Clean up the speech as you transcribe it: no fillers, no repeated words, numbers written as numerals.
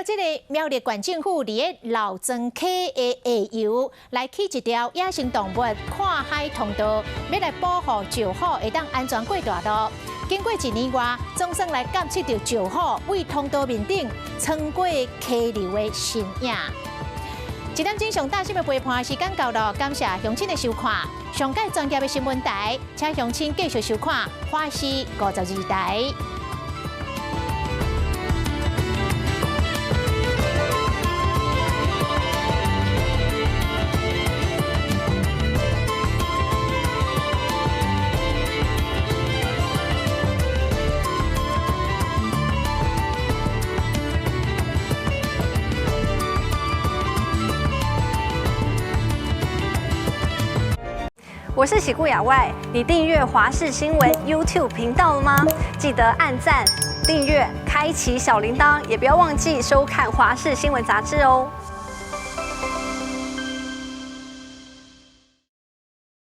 這個苗栗縣政府佇咧老莊溪的下游來起一條野生動物看海通道，欲來保護石虎會當安全過大路。經過一年外，總算來監測著石虎對通道面頂穿過溪流的身影。一點鐘上大新聞陪伴時間到了，感謝鄉親的收看。上蓋專業的新聞台，請鄉親繼續收看華視52台。我是喜顧雅外，你訂閱華視新聞 YouTube 頻道了嗎？記得按讚、訂閱、開啟小鈴鐺，也不要忘記收看華視新聞雜誌哦。